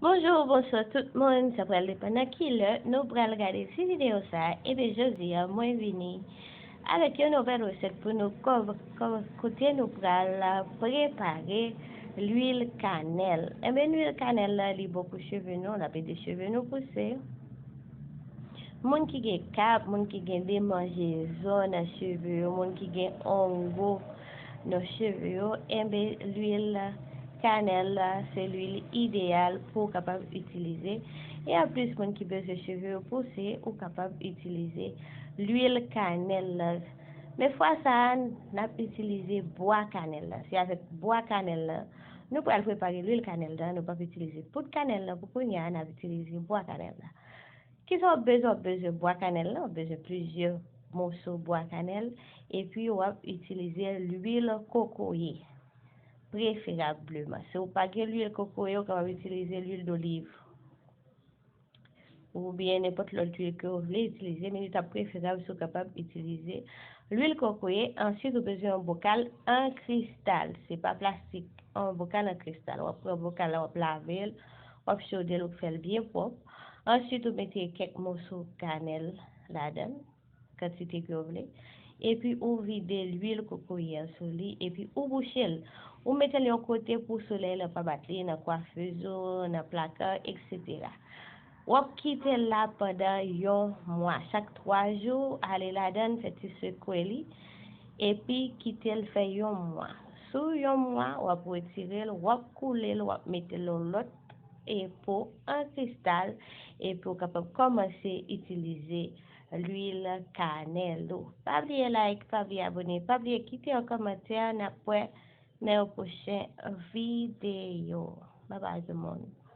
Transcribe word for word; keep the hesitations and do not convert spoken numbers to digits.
Bonjou, bonswa tout moun. Sa pral depann nan ki lè nou pral gade ti videyo sa a. Ebyen, jodi a, mwen vini avèk yon nouvèl resèt pou nou. Kò-, kò-, kote nou pral prepare lwil kanèl. Ebyen, lwil kanèl la, li bon pou cheve nou, l ap ede cheve nou pouse. Moun ki gen kap, moun ki gen demanjezon nan cheve yo, moun ki gen ongo nan cheve yo, enben, lwil kanèl la, se lwil ideyal pou w kapab itilize. E anplis, moun ki bezwen cheve yo pouse, ou kapab itilize lwil kanèl la. Men fwa sa a, n ap itilize bwa kanèl la. Se avèk bwa kanèl la, nou pral prepare lwil kanèl la. Nou p ap itilize poud kanèl la pou kounye a, n ap itilize bwa kanèl la. Kisa w ap bezwen? W ap bezwen bwa kanèl la, w ap bezwen plizyè moso bwa kanèl, epi w ap itilize lwil kokoye, preferableman. Si w pa gen lwil kokoye, ou kapab itilize lwil doliv oubyen nenpòt lòt lwil ke w vle itilize, men li t ap preferab si w kapab itilize lwil kokoye. Answit, ou bezwen yon bokal an kristal, se pa plastik, yon bokal an kristal. W ap pran bokal la, w ap lave l, w ap chode l, w ap fè l byen pwòp. Answit, ou mete kèk moso kanèl ladan l, kantite ke w vle. Epi ou vide lwil kokoye a sou li, epi ou bouche l. Ou mete l yon kote pou solèy la pa bat li, nan kwafez ou, nan plaka, etsetera. W ap kite l la pandan yon mwa. Chak twa jou, ale ladan l, fè ti sekwe li, epi kite l fè yon mwa. Sou yon mwa, w ap retire l, w ap koule l, w ap mete l yon lòt e po an kristal, epi w kapab kòmanse itilize lwil kanèl ou. Pa bliye like, pa bliye abone, pa bliye kite yon kòmantè, n ap wè nan yon pwochen videyo. Babay tout moun.